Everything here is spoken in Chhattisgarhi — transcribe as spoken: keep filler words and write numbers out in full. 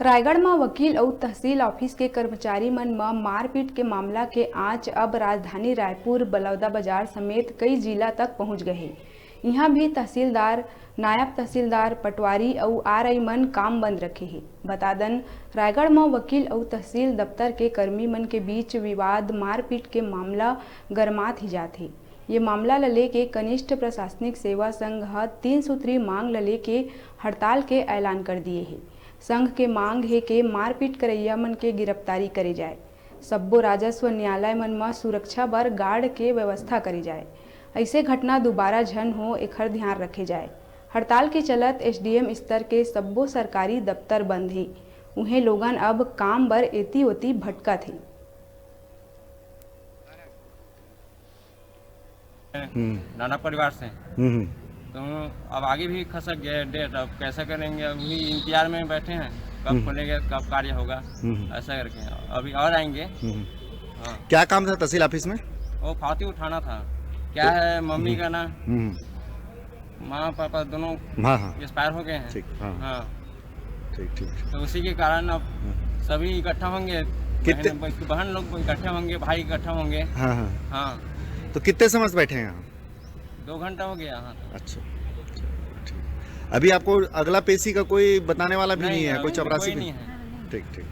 रायगढ़ म वकील अउ तहसील ऑफिस के कर्मचारी मन म मारपीट के मामला के आंच अब राजधानी रायपुर, बलौदाबाजार समेत कई जिला तक पहुंच गए हे। इहां भी तहसीलदार, नायब तहसीलदार, पटवारी अउ आरआई मन काम बंद रखे हे। बता दन, रायगढ़ म वकील अउ तहसील दफ्तर के कर्मी मन के बीच विवाद, मारपीट के मामला गरमात ही जात हे। ये मामला ल लेके कनिष्ठ प्रशासनिक सेवा संघ ह तीन सूत्री मांग ल लेके हड़ताल के ऐलान कर दिए हे। संघ के मांग हे के मारपीट करैया मन के गिरफ्तारी करे जाए, सब्बो राजस्व न्यायालय मन म सुरक्षा बर गार्ड के व्यवस्था करे जाए, ऐसे घटना दोबारा झन हो, एखर ध्यान रखे जाए। हड़ताल के चलत एसडीएम स्तर के सब्बो सरकारी दफ्तर बंद हे। उहें, लोगन अब काम बर एती ओती भटकत हे। हम्म। नाना परिवार से। हम्म, हम्म। तो अब आगे भी खसक गए डेट, अब कैसे करेंगे? अभी इंतजार में बैठे हैं, कब हम्म। खोलेंगे, कब कार्य होगा, हम्म। ऐसा करके अभी और आएंगे। हम्म। हाँ। क्या काम था तहसील ऑफिस में? वो फावती उठाना था। क्या तो है, मम्मी हम्म। का ना, हम्म। माँ पापा दोनों हाँ, हाँ। एक्सपायर हो गए हैं। ठीक, हाँ। हाँ। ठीक, ठीक, ठीक। तो उसी के कारण अब हाँ। सभी इकट्ठा होंगे, कितने बहन, बहन लोग इकट्ठे होंगे, भाई इकट्ठा होंगे। हाँ, हाँ। हाँ। तो कितने समय से बैठे हैं यहाँ? दो घंटा हो गया यहाँ तो। अच्छा, ठीक। अभी आपको अगला पेशी का कोई बताने वाला भी नहीं, नहीं है, कोई अभी चपरासी कोई भी? नहीं है। ठीक, ठीक।